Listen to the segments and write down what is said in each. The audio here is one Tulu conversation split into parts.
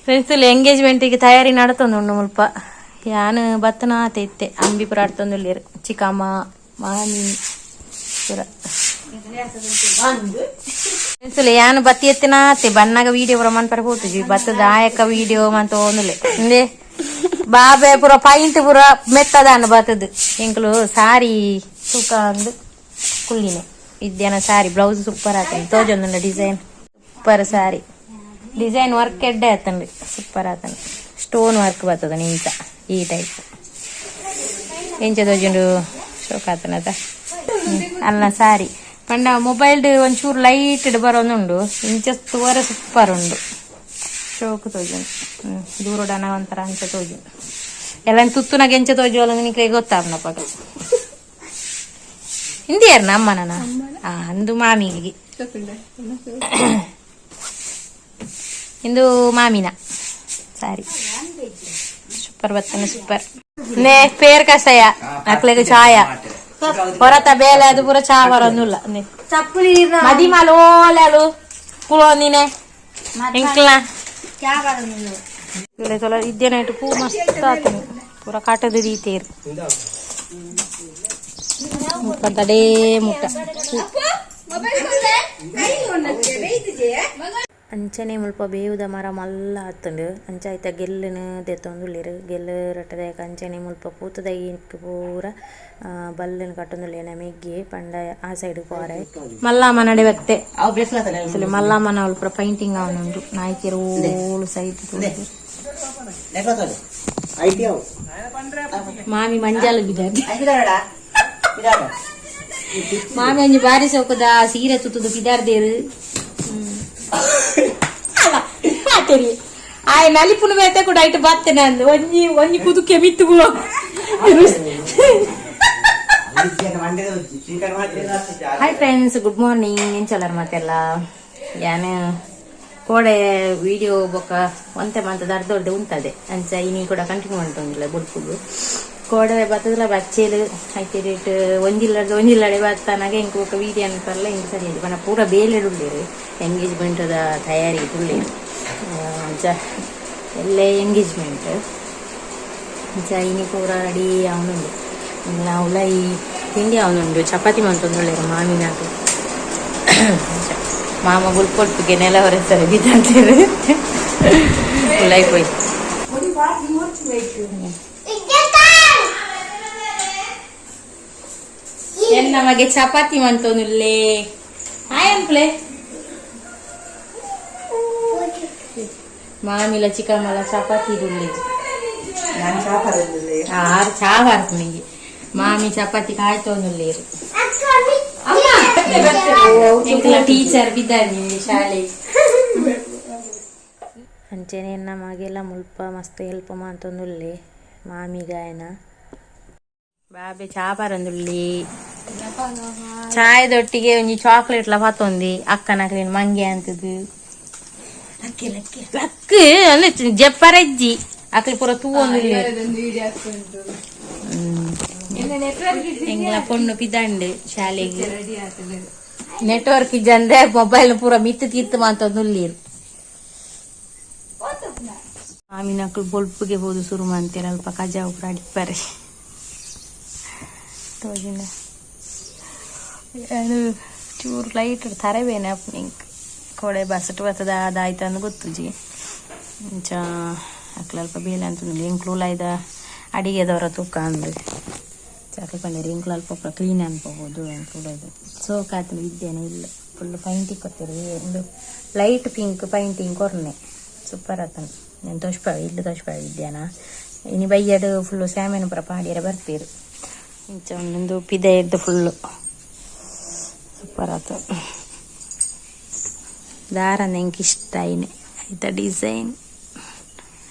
ಫ್ರೆಂಡ್ಸ್ ಎಂಗೇಜ್ಮೆಂಟಿಗೆ ತಯಾರಿ ನಡತೊಂದುಂಡು ಮುಲ್ಪ. ಯಾನ್ ಬತ್ತನಾತೆ ಇತ್ತೆ ಅಂಬಿ ಪೂರ ಆಡ್ತೊಂದುಲ್ಲೆರ್, ಚಿಕ್ಕಮ್ಮ ಮಾಮಿ ಪೂರ. ಫ್ರೆಂಡ್ಸ್, ಯಾನ್ ಬತ್ತಿ ಎತ್ತಿನಾತೆ ಬನ್ನಾಗ ವೀಡಿಯೋ ಪೂರ ಮನ್ಪರೆ ಪೋತುಜಿ. ಬತ್ತದ ಆಯಕ್ಕ ವೀಡಿಯೋ ಮಂತೊಂದುಲ್ಲೆ. ಇಂದೆ ಬಾಬೆ ಪೂರ ಪೈಂಟ್ ಪೂರ ಮೆತ್ತದಾನ ಬತ್ತದು. ಎಂಕುಲು ಸಾರಿ ತೂಕ ಅಂದ್ ಕುಲ್ಲಿನೆ. ಇದ್ಯಾನ ಸಾರಿ ಬ್ಲೌಸ್ ಸೂಪರ್ ಆತಂಡು, ತೋಜೊಂದುಂಡು ಡಿಸೈನ್. ಸೂಪರ್ ಸಾರಿ, ಡಿಸೈನ್ ವರ್ಕ್ ಎಡ್ಡೆ ಆತಂಡು, ಸೂಪರ್ ಆತಂಡು. ಸ್ಟೋನ್ ವರ್ಕ್ ಬರ್ತದ ನಿಂಚ ಈ ಟೈಪ್. ಎಂಚ ತೋಜುಂಡು? ಶೋಕ್ ಆತನದ ಅಲ್ಲ ಸಾರಿ ಪಂಡ ಮೊಬೈಲ್ ಒಂಚೂರು ಲೈಟ್ ಬರೋದುಂಡು. ಇಂಚ ತೂವರೆ ಸೂಪರ್ ಉಂಡು, ಶೋಕು ತೋಜುಂಡು. ದೂರಡನ ಒಂಥರ ಅಂಚ ತೋಜುಂಡು. ಎಲ್ಲ ತುತ್ತುನಾಗ ಎಂಚ ತೋಜುವಲ್ಲ ನಿಕ್ಲೆ ಗೊತ್ತಾಗ್ನಪಗ. ಹಿಂದಿಯಾರನ ಅಮ್ಮನ ಅಂದು ಮಾಮಿಗೆ ಇಂದು ಮಾಮಿನ ಸಾರಿ ಸೂಪರ್ ಬತ್ತನೆ, ಸೂಪರ್. ನೇ ಪೇರ್ ಕಷಾಯ, ಅಕ್ಲೆಗ್ ಚಾಯ. ಹೊರತ ಬೇಲೆ ಅದು ಪೂರ ಚಾ ಬರೋದಿಲ್ಲ. ಮದಿಮಾಲ್ ಓಲಾಲು ಕುಲೊಂದಿನೆ ಎಂಕ್ಲ ಇದ್ದೇನಾಯ್ತು. ಪೂ ಮಸ್ತ್ ಆತನು, ಪೂರ ಕಾಟದ ರೀತಿಯರು ಮುಟ್ಟಂತಡೇ ಮುಟ್ಟ. ಅಂಚನೆ ಮುಲ್ಪ ಬೇವುದ ಮರ ಮಲ್ಲ ಆತುಂಡು. ಅಂಚ ಐತ ಗೆಲ್ಲುನು ದೆತ್ತೊಂದುಲ್ಲೆರ್. ಗೆಲ್ಲು ರಟ್ಟದ ಅಂಚನೆ ಮುಲ್ಪ ಪೂತದ ಪೂರ ಬಲ್ಲುನು ಕಟ್ಟೊಂದುಲ್ಲೆರ್. ಮೆಗ್ಗಿ ಪಂಡ ಆ ಸೈಡ್ ಪೋರೆ ಮಲ್ಲಮ್ಮ ನಡೆ ಬತ್ತೆ. ಮಲ್ಲಮ್ಮನ ಪೂರ ಪೈಂಟಿಂಗ್ ಆವೊಂದುಂಡು. ನಾಯ್ಕೆರ್ ಓಲು ಸೈಟ್. ಮಾಮಿ ಮಂಜಾಲು ಬಿದಾರ್. ಮಾಮಿ ಒಂಜಿ ಬಾರಿ ಸೌಕದ ಸೀರೆ ತುತ್ತುದು ಪಿದಾರ್ದೇರು. ಆತೇರಿ ಆಯ್ ನಲಿಪುನ ಬೇತೆ ಕೂಡ ಐಟ್ ಬತ್ತನೆ ಅಂದ್ ಒಂಜಿ ಒಂಜಿ ಕುದುಕೆ ಮಿತ್ತು. Hi friends, good morning. ಎಂಚಲರ್ ಮಾತೆಲ್ಲ? ಯಾನ್ ಕೋಡೆ ವಿಡಿಯೋ ಬೊಕ್ಕ ಒಂತೆ ಮಂತ ದರ್ದೊಡ್ಡೆ ಉಂತದೆ. ಅಂಚ ಇನಿ ಕೂಡ ಕಂಟಿನ್ಯೂ ಉಂಟುಂದಿಲ್ಲ ಬುಡ್ಪುಗು. ಕೋಡೆ ಬತ್ತದಲ ಬಚ್ಚೇಲು ಐತೆ ರೇಟ್ ಒಂಜಿಲ್ಲಡ್ದು ಒಂಜಿಲ್ಲಡೆ ಬತ್ತನಾಗ ಇಂಕ್ ಬೊಕ್ಕ ವೀಡಿಯೋ ಅನ್ಪರ್ಲ ಇಂಕ್ ಸರಿ ಪಂಡ ಪೂರ ಬೇಲೆಡ್ ಉಳ್ಳೇರು, ಎಂಗೇಜ್ಮೆಂಟ್ದ ತಯಾರಿ ಉಳ್ಳೇರು. ಅಂಚ ಎಲ್ಲೆ ಎಂಗೇಜ್ಮೆಂಟ್. ಅಂಚ ಇನಿ ಪೂರ ರೆಡಿ ಆವೊಂದುಂಡು. ನಾವು ಈ ತಿಂಡಿ ಆವೊಂದುಂಡು. ಚಪಾತಿ ಮಂತೊಂದುಲ್ಲೆರ್ ಮಾಮಿನಾಕು. ಮಾಮ ಬುಲ್ಪೊಲ್ಪಿಗೆ ನೆಲ ಹೊರೆಸರೆ ಬಿದ್ದಂತೇರು ಉಲಾಯಿ ಪೋಯಿ. ಎನ್ನ ಮಗೆ ಚಪಾತಿ ಮಂತೊಂದುಲ್ಲೆ. ಹಾಯ್ ಅನ್ಪ್ಲೆ. ಮಾಮಿಲ ಚಿಕ್ಕಮ್ಮಲ ಚಪಾತಿ ಇಡುಲ್ಲೆ. ಆರು ಚಾ ಬರ್ಪುನಿಗೆ. ಮಾಮಿ ಚಪಾತಿ ಕಾಯ್ತೊಂದುಲ್ಲೇರು. ಎಂಕ್ಲ ಟೀಚರ್ ಬಿದ್ದಾನಿ ಶಾಲೆ. ಅಂಚನೆ ಎನ್ನ ಮಗೆಲ ಮುಲ್ಪ ಮಸ್ತ್ ಹೆಲ್ಪ್ ಮಂತೊಂದುಲ್ಲೆ ಮಾಮಿಗಾಯನ. ಬಾಬೆ ಚಾ ಪರಂದುಳ್ಳಿ. ಚಾಯದೊಟ್ಟಿಗೆ ಒಂಜಿ ಚಾಕ್ಲೇಟ್ ಲ ಪತ್ತೊಂದಿ. ಅಕ್ಕನಕ್ಲೇನ್ ಮಂಗೆ ಅಂತದು ಲಕ್ ಅಂದ್ರೆ ಜಪ್ಪರಜ್ಜಿ ಅಕ್ಲು ಪೂರ ತೂವೊಂದುಲ್ಲೆರ್. ಎಂಗ್ಲ ಪೊಣ್ಣು ಪಿದಂಡು ಶಾಲೆಗೆ. ನೆಟ್ವರ್ಕ್ ಇಜ್ಜಂದೆ ಮೊಬೈಲ್ ಪೂರ ಮಿತ್ತು ತಿತ್ತು ಮಂತೊಂದುಲ್ಲೆರ್. ಮಾಮಿನಕ್ಲು ಬೊಲ್ಪುಗೆ ಪೋದು ಸುರು ಮಂತೆರ್. ಅಲ್ಪ ಕಜಾವು ಪೂರ ಅಡಿಪರೆ ತೋಜಿಂಡ. ಅದು ಚೂರು ಲೈಟ್ ತರಬೇನೆ ಅಪ್ಪು. ಕೋಡೆ ಬಸ್ಟ್ ಬತ್ತದ ಅದಾಯ್ತು ಗೊತ್ತುಜಿ. ಇಂಚ ಅಕ್ಲು ಅಲ್ಪ ಬೇಲೆ ಅಂತಂದು ಎಂಕ್ಲು ಉಲಾಯ್ದ ಅಡಿಗೆದವರ ತೂಕ ಅಂದು ಚಾಕ್ಲು ಪಂಡೇರು. ಎಂಕ್ಲು ಅಲ್ಪ ಕ್ಲೀನ್ ಅನ್ಕೋಬೋದು ಎಂಕ್ಲು. ಸೋಕಾತನ ವಿದ್ಯೆನೆ ಇಲ್ಲ. ಫುಲ್ ಪೈಂಟಿಂಗ್ ಕೊಡ್ತೀರಿ. ಒಂದು ಲೈಟ್ ಪಿಂಕ್ ಪೈಂಟಿಂಗ್ ಕೊರ್ನೆ, ಸೂಪರ್ ಆತನ. నేను ತೋಷ್ಪ ಇಲ್ಲು ತೋಷ್ಪ ವಿದ್ಯಾನ. ಇನಿ ಬಯ್ಯಡು ಫುಲ್ಲು ಸ್ಯಾಮೆನ್ ಪೂರ ಪಾಡಿಯರೆ ಬರ್ತೀರು. ಇಂಚ ಒಂದೊಂದು ಪಿದೆ ಇದ್ದು ಫುಲ್ಲು ಸೂಪರ್ ಆತು. ದಾರ ಎಂಕ್ ಇಷ್ಟ ಐನೆ. ಐತ ಡಿಸೈನ್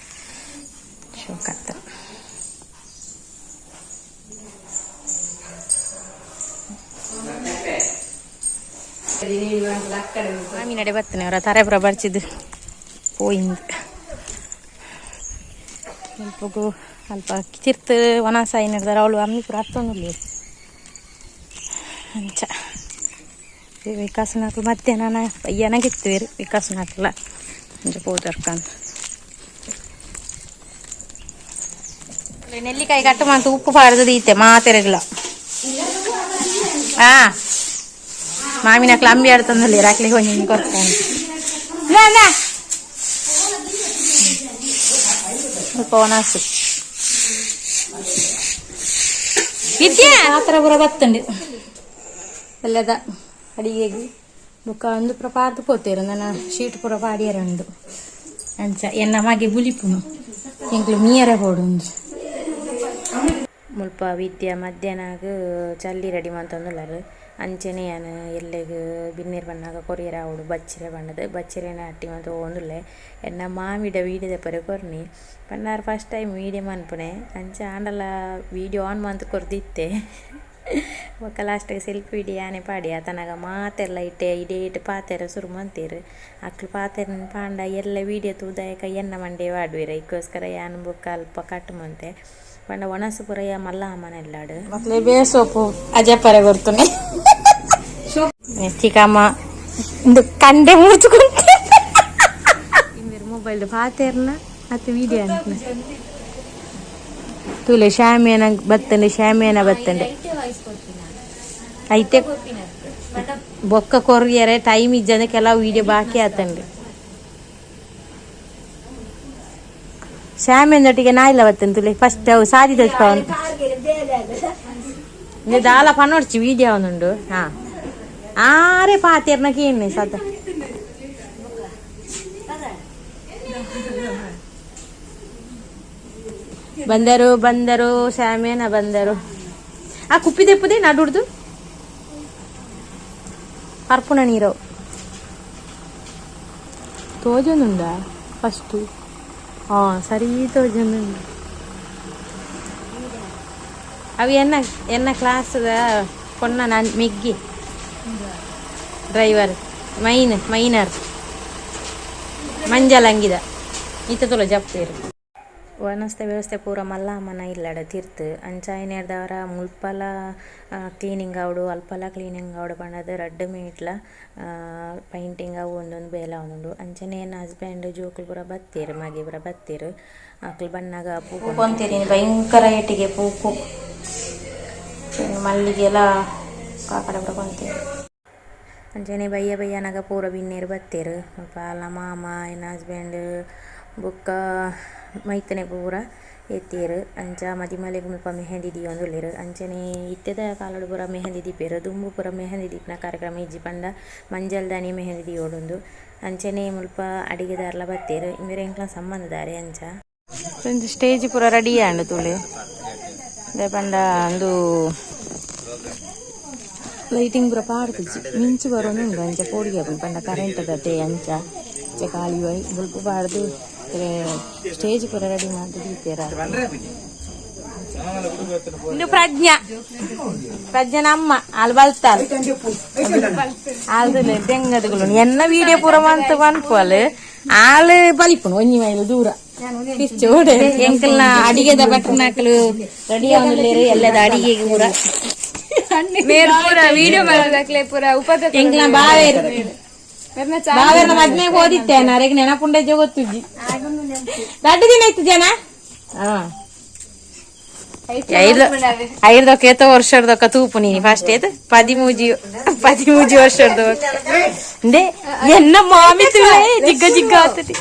ಶೋಕಾತ. ಮಾಮಿ ನಡೆ ಬರ್ತೇನೆ. ಅವರ ತರೆ ಪೂರ ಬರ್ಚಿದ್ದು ಪೋಯಿಂದ್. ಅಲ್ಪಗು ಅಲ್ಪ ತಿರ್ತು ವನಸಾಯಿ ನಡೆದಾರ. ಅವಳು ಅಮ್ಮಿ ಪೂರ ಅತ್ತೊಂದುಲ್ಲೆರ್. ಅಂಚ ವಿಕಾಸನಾಕ್ಲು ಮಧ್ಯಾಹ್ನ ಬಯ್ಯನಾಗ ಇತ್ತುವೇರು ವಿಕಾಸನಾಕ್ಲ. ಅಂಚ ಪೋದರ್ಕಂದ್. ನೆಲ್ಲಿಕಾಯಿ ಕಟ್ಟು ಮಂತು ಉಪ್ಪು ಪಾಡ್ದು ದೀತೆ ಮಾತೆರೆಗ್ಲ. ಆ ಮಾಮಿನ ಅಂಬಿ ಆಡ್ತಂದಲ್ಲಿ ರಾಕ್ಲಿ ಒಂಜಿ ಕೊರ್ತಾನೆ. ಸ್ವಲ್ಪ ಒಣಸು ವಿದ್ಯಾ ಆತರ ಪೂರ ಬತ್ತಂಡು ಎಲ್ಲದ ಅಡಿಗೆಗೆ ಬೊಕ್ಕ ಒಂದು ಪೂರ ಪಾರ್ದು ಪೋತೇರು ನನ್ನ ಶೀಟ್ ಪೂರ ಪಾಡಿಯರ ಉಂಡು. ಅಂಚ ಎನ್ನ ಮಗೆ ಬುಲಿಪುನು ಎಂಕ್ಲು ಮೀಯರ ಪೋಡುಂದು. ಮುಲ್ಪ ವಿದ್ಯಾ ಮಧ್ಯಾಹ್ನಗ್ ಚಲ್ಲಿ ರೆಡಿ ಮಂತೊಂದುಲ್ಲರು. ಅಂಚನೆ ಯಾನ್ ಎಲ್ಲೆಗ್ ಬಿನ್ನೆರ್ ಬನ್ನಾಗ ಕೊರಿಯರ ಆವೊಡು ಬಚ್ಚಿರೆ ಬಣ್ಣದ ಬಚ್ಚಿರೆನ ಅಟ್ಟಿ ಮಂತ ಓಂದುಲ್ಲೆ. ಎನ್ನ ಮಾಮಿಡ ವೀಡಿಯೋ ದೆಪ್ಪರೆ ಕೊರ್ನಿ ಪನ್ನಾರ್ first time video ಮನ್ಪುನೆ. ಅಂಚ ಆಂಡಲ ವೀಡಿಯೋ ಆನ್ ಮಂತ್ ಕೊರ್ದಿತ್ತೆ. ಬೊಕ್ಕ ಲಾಸ್ಟಿಗೆ ಸೆಲ್ಫಿ ವೀಡಿಯೋ ಯಾನೆ ಪಾಡಿ ಆತನಾಗ ಮಾತೆರ್ಲ ಇಟ್ಟೆ ಇಡೀ ಪಾತೆರ ಸುರು ಮಂತೇರು. ಅಕ್ಲು ಪಾತೆರ ಪಾಂಡ ಎಲ್ಲ ವೀಡಿಯೋ ತೂದಾಯಕ ಎನ್ನ ಮಂಡೆ ವಾಡುವೆರ್. ಐಕ್ಕೋಸ್ಕರ ಯಾನ್ ಬೊಕ್ಕ ಅಲ್ಪ ಕಟ್ ಮಂತೆ ಪಂಡ ಒಣಸು ಪೂರ ಮಲ್ಲ ಅಮ್ಮನ ಎಲ್ಲಾಡು. ಮಕ್ಳೆ ಬೇ ಸೋಪು ಅಜಪರೆ ಕೊರ್ತುನೆ ಚಿಕ್ಕಮ್ಮ ಇಂದು ಕಂಡೆ ಮುರ್ಚುಕೊಂತೆ. ಮೊಬೈಲ್ ಪಾತೆರ್ನ ಅತ್ತ ವೀಡಿಯೋ ಅಂತ ತೂಲೆ ಶಾಮಿಯಾನ ಬತ್ತಂಡೆ, ಶಾಮಿಯಾನ ಬತ್ತಂಡೆ ಐತೆ. ಬೊಕ್ಕ ಕೊರಿಯರೆ ಟೈಮ್ ಇಜ್ಜಂದೆ ಕೆಲವು ವೀಡಿಯೋ ಬಾಕಿ ಆತಂಡೆ. ಶ್ಯಾಮಿಯನೊಟ್ಟಿಗೆ ನಾಯಿಲ ಬತ್ತಂದೆ ತುಲೆ ಫಸ್ಟ್ ಅವು ಸಾದಿ ತೋಜ್ಪವನ್ ದಾಲ ಪನೊಡ್ಚಿ ವೀಡಿಯೋ ಒಂದುಂಡು. ಹಾ ಆರೆ ಪಾತೆರ್ನ ಕೇಣ್ಣೆ ಸದ. ಬಂದರು ಬಂದರು ಶ್ಯಾಮೇನ ಬಂದರು. ಆ ಕುಪ್ಪಿ ದೆಪ್ಪುದೆ ನಡುಡ್ದು ಪರ್ಪುನ ನೀರು ತೋಜೊಂದುಂಡ ಫಸ್ಟ್. ಹಾ ಸರಿ ತೋಜೊಂದುಂಡು. ಅವು ಎನ್ನ ಎನ್ನ ಕ್ಲಾಸ್ದ ಪೊನ್ನ ನನ್ ಮೆಗ್ಗಿ driver main minor ಮಂಜಲಂಗಿದ ಇತ್ತ ತುಲ ಜಪ್ತೇರು. ವನಸ್ತ ವ್ಯವಸ್ಥೆ ಪೂರ ಮಲ್ಲ ಅಮ್ಮನ ಇಲ್ಲಡ ತಿರ್ತು. ಅಂಚ ಐನೆರ್ದವರ ಮುಲ್ಪಲ ಕ್ಲೀನಿಂಗ್ ಆವಡು ಅಲ್ಪಲ ಕ್ಲೀನಿಂಗ್ ಆವಡು ಪಂಡದು ರಡ್ಡ್ ಮೀಟ್ಲ ಪೈಂಟಿಂಗ್ ಅವು ಒಂದೊಂದು ಬೇಲೆ ಆವೊಂದುಂಡು. ಅಂಚನೆ ಎನ್ನ ಹಸ್ಬೆಂಡ್ ಜೋಕುಲು ಪೂರ ಬತ್ತೆರ್, ಮಗೆ ಪೂರ ಬತ್ತೆರ್. ಅಕ್ಲು ಬನ್ನಾಗ ಪೂ ಕೊಂತೀರಿ ಭಯಂಕರ ಏಟಿಗೆ ಪೂಕು ಮಲ್ಲಿಗೆಲ ಕಾಕಡ ಪೂರ ಕೊಂತೀರಿ. ಅಂಚನೆ ಬಯ್ಯ ಬಯ್ಯನಾಗ ಪೂರ ಬಿನ್ನೆರ್ ಬತ್ತೆರ್. ಮುಲ್ಪ ಅಲ್ನ ಮಾಮ ಎನ್ನ ಹಸ್ಬೆಂಡ್ ಬೊಕ್ಕ ಮೈತನೆ ಪೂರ ಎತ್ತೆರ್. ಅಂಚ ಮದಿಮಲೆಗ್ ಮುಲ್ಪ ಮೆಹಂದಿ ದೀವೊಂದುಲ್ಲೆರ್. ಅಂಚನೆ ಇತ್ತೆದ ಕಾಲಡ್ ಪೂರ ಮೆಹಂದಿ ದೀಪೆರ್. ದುಂಬು ಪೂರ ಮೆಹಂದಿ ದೀಪಿನ ಕಾರ್ಯಕ್ರಮ ಇಜ್ಜಿ ಪಂಡ ಮಂಜಲ್ದಾನಿ ಮೆಹಂದಿ ದೀವೊಡುಂದು. ಅಂಚನೆ ಮುಲ್ಪ ಅಡಿಗೆದಾರ್ಲ ಬತ್ತೆರ್. ಇಂಬೆರ್ ಎಂಕ್ಲ ಸಂಬಂಧದಾರೆ. ಅಂಚ ಒಂಜಿ ಸ್ಟೇಜ್ ಪೂರ ರೆಡಿ ಆಂಡ್ ತೂಲೆ. ದಾಯೆ ಪಂಡ ಉಂದು ಲೈಟಿಂಗ್ ಪೂರ ಪಾಡ್ದಿಜ್ಜಿ, ಮಿಂಚು ಬರೋನುಂಡು. ಅಂಚ ಪೋಡಿಗೆ ಆಪುಂಡು ಪಂಡ ಕರೆಂಟ್ ದತೆ. ಅಂಚ ಅಂಚ ಖಾಲಿ ಬೊಲ್ಪು ಪಾಡ್ದು ಸ್ಟೇಜ್ ಪೂರ ರೆಡಿ ಮಲ್ತ್ ದೀತೆರ್. ಇಂದು ಪ್ರಜ್ಞಾ, ಪ್ರಜ್ಞನ ಅಮ್ಮ ಆಲ್ ಬಲ್ತಾಲ್ ಆಲ್ದುಲೆ ದೆಂಗದುಗಳು ಎನ್ನ ವೀಡಿಯೋ ಪೂರ ಮಂತ್ ಪನ್ಪುವಲ್. ಆಲ್ ಬಲಿಪುನು ಒಂಜಿ ಮೈಲು ದೂರ ಎಂಕಲ್ನ ಅಡಿಗೆದ ಭಟ್ರನಕಲು ರೆಡಿ ಆವೊಂದುಲ್ಲೆರ್ ಎಲ್ಲದ ಅಡಿಗೆಗ್ ಪೂರ. ಮೇರ್ ಪೂರ ವಿಡಿಯೋ ಮಲ್ಪುನಕ್ಲೆ ಪೂರ ಉಪದ್ರ. ಎಂಕ್ಲ ಬಾವೇರು ಬಾವೇರ್ನ ಮದ್ಮೆ ಹೋದಿತ್ತೆ ಅರೆಗ್ ನೆನಪುಂಡೆ ಗೊತ್ತುಜ್ಜಿ. ರಡ್ಡು ದಿನ ಇತ್ತು ಜನ. ಹಾ ಐರ್ದೊಕ್ಕ ಏತೋ ವರ್ಷದೊಕ್ಕ ತೂಪು ನೀನಿ ಫಸ್ಟ್ ಏತ್ 13 13 ವರ್ಷದ ಅಂದೆ. ಎನ್ನ ಮಾಮಿ ತುಳೆ ಜಿಗ್ಗ ಜಿಗ್ಗ ಆತತಿ.